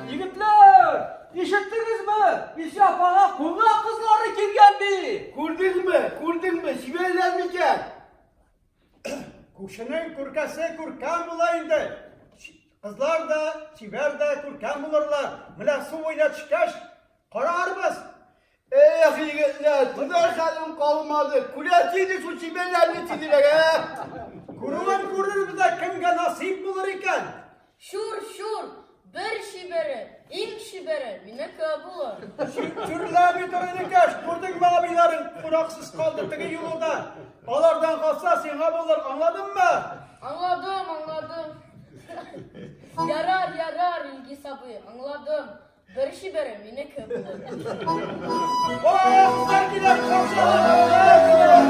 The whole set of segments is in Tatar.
Егетләр, ишеттегезме? Илче апага кунак кызлары килгән ди. Күрдеңме? Күрдеңме? Чибәрләр микән? Күршенең күркәсе күркәм була инде. Кызлар да, чибәр дә күркәм булырлар. Менә су буена төшкәч, карарбыз. Эх, егетләр, түзәр хәлем калмады. Күрәсе иде шул чибәрләрне тизрәк, ә? Күрүен күрербез дә кемгә насыйп булыр икән? Чур, чур, бер чибәре, иң чибәре минеке булыр. Чүрләми тор, энекәш, күрдеңме абыйларың кунаксыз калды теге юлында. Алардан калса сиңа булыр, аңладыңмы? Аңладым, аңладым. Ярар, ярар, Илгиз абый, аңладым. Бер чибәре минеке булыр. Ох, кызлар килә, каршы алыгыз!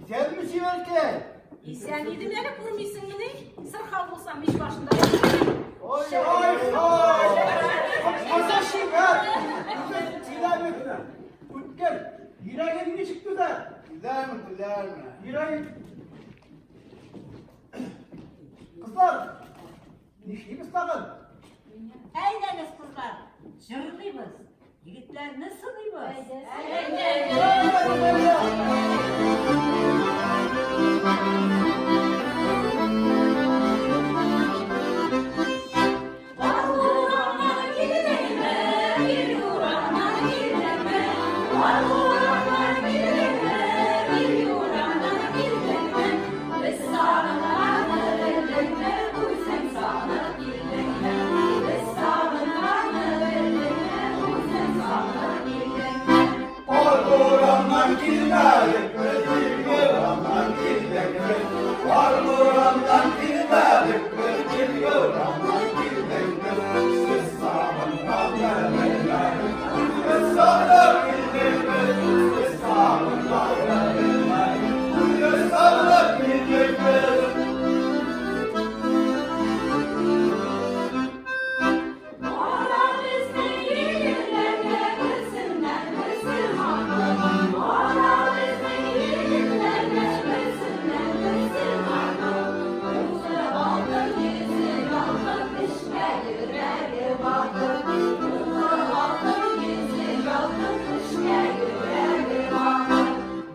Исәнме, чибәркәй? Исән идем әле, күрмисеңмени? Сырхау булсам, мич башында. Ой, ой, ой! Кызы чибәр! Сөйләмә генә. Үткер, йөрәгең ничек түзәр? Түзәрме, түзәрме? Йөрәгең... Кызлар, нишлибез тагын? Әйдәгез, кызлар, җырлыйбыз, егетләрне сыныйбыз. Ormandan girmedik, ormandan girdik. Ormandan girmedik, ormandan girdik. Siz sağından gelmedik, biz sağdan girdik. Siz sağından gelmedik, biz sağdan girdik.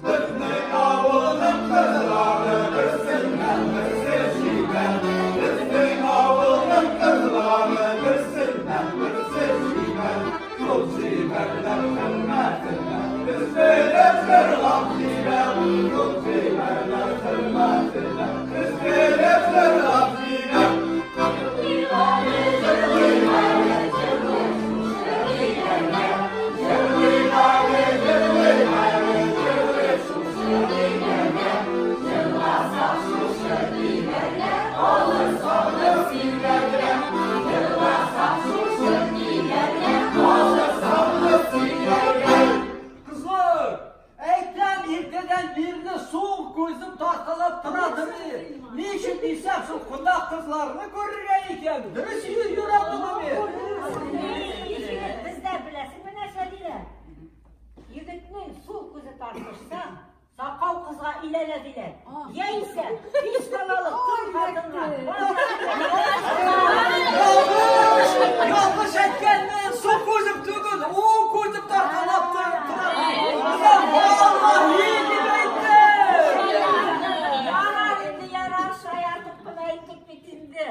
Bizning ovulning qizlari birsinden birsi chibar. Bizning ovulning qizlari birsinden birsi chibar. Shul chibarlar hurmatini biz berib sirg'oq chibar. Shul chibarlar hurmatini biz berib sirg'oq chibar. Кызлар, әйтәм, иртәдән бирле сул күзем тартылып торадыр. Ни өчен дисәм, шул кунак кызларны күрергә икән. Дөрес юрадымы мин? Бездә беләсеңме нәрсә диләр? Егетнең сул күзе тартышса, сакау кызга өйләнә диләр. Яисә биш балалы тол хатынга. Ялгыш! Ялгыш әйткәнмен, су күзем түгел, уң күзем таркалап тора. Менә валлаһи дип әйттем. Ярар инде, ярар, шаяртып кына әйттек бит инде.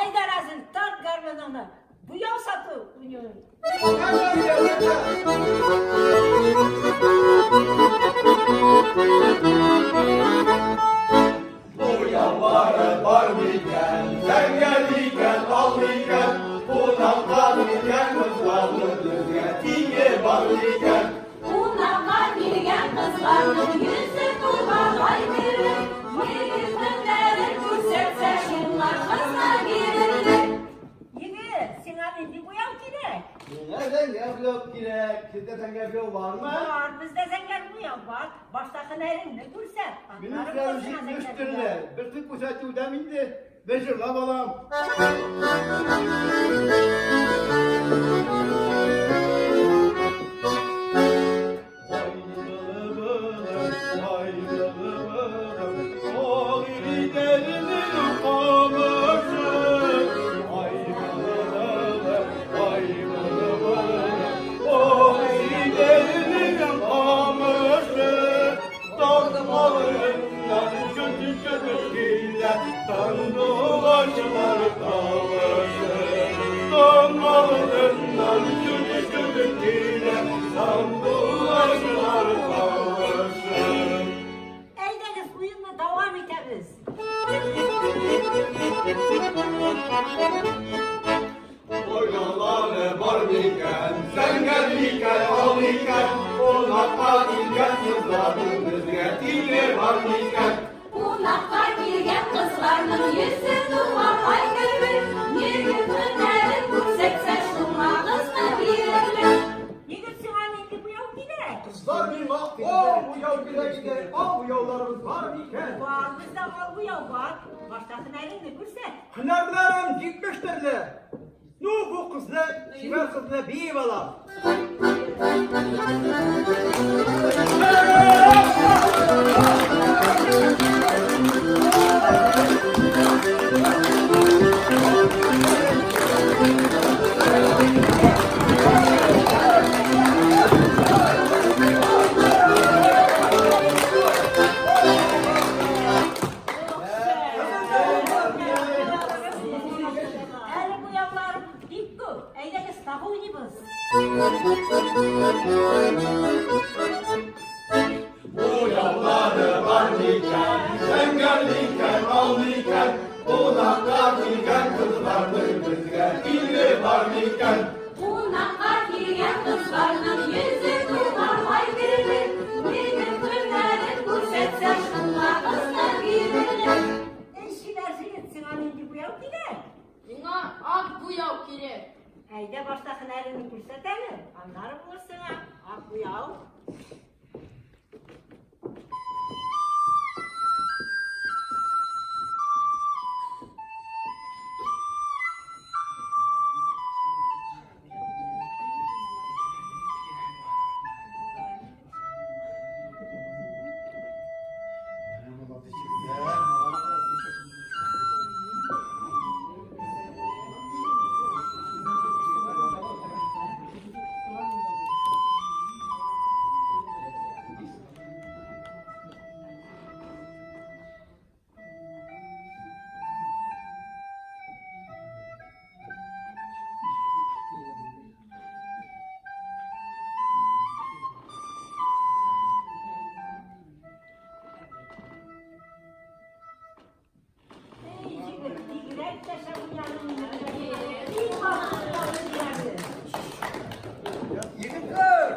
Әйдә, Разил, тарт гармуныңны. Буяу сату уйныйм. Буяулары бар микән, зәңгәр микән, ал микән, кунакка килгән кызларның безгә тиңе бар микән? Кунакка килгән кызларның йөзе тулган ай кебек, егетнең нәрен күрсәтсә, шуңар кызны бирерлек. Егет, сиңа нинди буяу кирәк? Миңа зәңгәр буяу кирәк. Сездә зәңгәр буяу бармы? Бар, бездә зәңгәр буяу бар. Башта һөнәреңне күрсәт. Минем Аннары һөнәрем булыр сиңа 70 зәңгәр төрле. буяу. Берсен күрсәтүдән инде бер җырлап алам. Әйдәгез, уенны дәвам итәбез. Boyaları var mıken, zəngər mıken, al mıken, Qonaqqa килгән кызларның безгә тиңе бар микән? Кунакка килгән кызларның йөзе тулган ай кебек, егетнең нәрен күрсәтсә, шуңа кызны бирерлек. Егет, сиңа нинди буяу кирәк? Кызлар миңа ал буяу кирәк иде. Ал буяуларыбыз бар микән? Бар, бездә ал буяу бар. Башта һөнәреңне күрсәт. Һөнәрләрем 70 төрле. Ну, бу кызны, чибәр кызны биеп алам. Әле буяулар бик күп. Әйдәгез, тагы уйныйбыз. Boyaları var mıken, zəngər mıken, al mıken, Qonaqqa килгән кызларның безгә тиңе бар микән? Кунакка килгән кызларның йөзе тулган ай кебек, егетнең нәрен күрсәтсә, шуңа кызны бирерлек. Әй, чибәр егет, сиңа нинди буяу кирәк? Миңа ак буяу кирәк. Әйдә, башта һөнәреңне күрсәт әле. Аннары булыр сиңа ак буяу. Әй, егет, бигрәк тә шәп уйнадың инде. Бик матур уйнадың диярлек. Егетләр,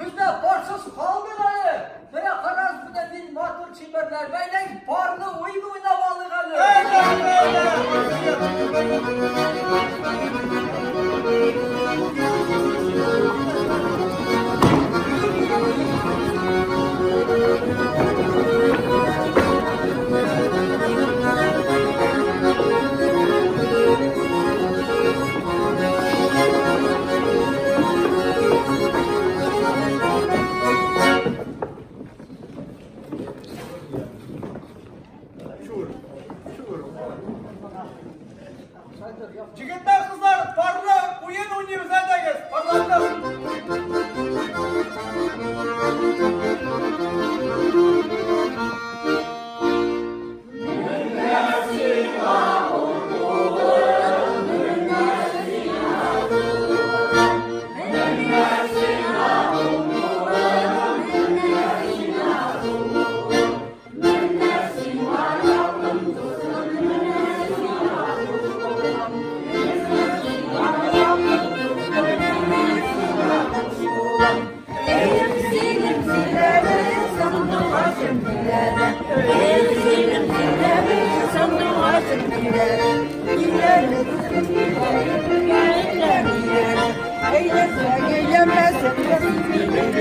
бездә парсыз калдык әле. Менә карагыз, менә мин матур чибәрләр. Әйдәгез, парлы уен уйнап алыйк әле. Сандугачым диләрә. Эх, җилем җилләре, сандугачым диләрә. Диләрә, кызым диләрә, гәйлә диләрә. Әйләнсәң әйләнмәсәң дә син минем.